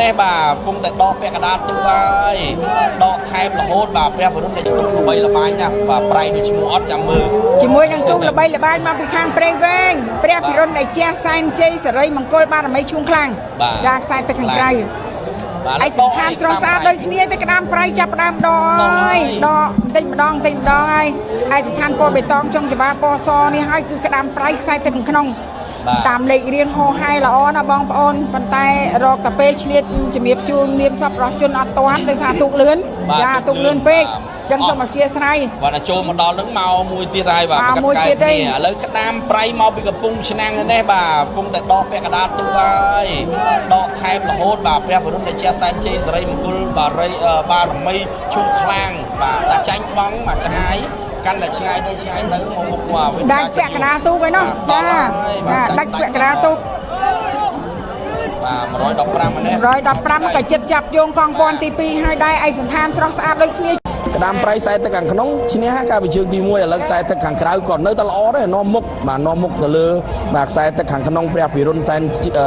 នេះបាទកំពុងតែដកពាក់កណ្ដាលទូហើយដកថែមរហូតបាទព្រះវរុណដែលទូល្បីល្បាញណាស់បាទប្រៃដូចឈ្មោះអត់ចាំមើល ជាមួយនឹងទូកល្បីល្បាញមកពីខាងព្រៃវែងព្រះពិរុណដែលជះសែនជ័យសេរីមង្គលបារមីឈូងខ្លាំងចាខ្សែទឹកខាងក្រៅ បាទ ឯកសន្តានស្រស់ស្អាតដូចគ្នាតែក្តាមប្រៃចាប់ផ្ដើមដកហើយដកបន្តិចម្ដងបន្តិចម្ដងហើយឯកសន្តានពណ៌បៃតងចុងច្បារពណ៌សនេះហើយគឺក្តាមប្រៃខ្សែទឹកខាងក្នុងតាមលេខរៀងហោហែល្អណាស់បងប្អូនប៉ុន្តែរកតាពេលឆ្លៀតជំរាបជូននាមសប្បុរសជនអត់តាន់ដោយសារទូកលឿនចាទូកលឿនពេកចឹងសូមអធិស្ឋាន បាទចូលមកដល់នឹងមកមួយទៀតហើយបាទ មកមួយទៀតទេ ឥឡូវក្តាមប្រៃមកពីកំពង់ឆ្នាំងនេះបាទកំពុងតែដកពាក់កណ្ដាលទូហើយដកថែមរហូតបាទព្រះវរុណដែលជាសែនជ័យសេរីមង្គលបារីបារមីឈុំខ្លាំងបាទតែចាញ់បងបាទឆ្ងាយកាន់តែឆ្ងាយទៅឆ្ងាយទៅមកមុខមកវិញ ដាច់ពាក់កណ្ដាលទូកឯនោះចាចាដាច់ពាក់កណ្ដាលទូក បាទ115ម្នាក់ 115ក៏ចិត្តចាប់យោងកងពាន់ទី2ហើយដែរឯកសន្តានស្រស់ស្អាតដូចគ្នា ក្តាមប្រៃខ្សែទឹកខាងក្នុងឈ្នះកាលពីជើងទី1ឥឡូវខ្សែទឹកខាងក្រៅក៏នៅតែល្អដែរនាំមុខបាទនាំមុខទៅលើបាទខ្សែទឹកខាងក្នុងព្រះពិរុណសែន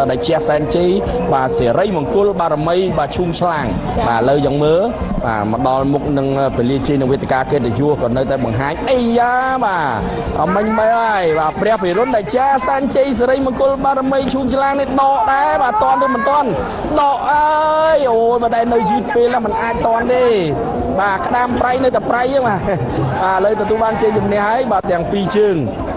ដែលជះសែនជ័យបាទសេរីមង្គលបារមីបាទឈូងឆ្លាងបាទឥឡូវយ៉ាងមើលបាទមកដល់មុខនឹងពលាជ័យនឹងវេទិកាកិត្តិយសក៏នៅតែបង្ហាញអីយ៉ាបាទអមិញមើលហើយបាទព្រះពិរុណដែលជះសែនជ័យសេរីមង្គលបារមីឈូងឆ្លាងនេះដកដែរបាទតន់ឬមិនតន់ដកអើយអូយបើតែនៅយឺតពេលហ្នឹងมันអាចតន់ទេបាទក្តាមប្រៃនៅតែប្រៃហ្នឹងបាទបាទឥឡូវទទួលបានជ័យជំនះហើយបាទទាំងពីរជើង។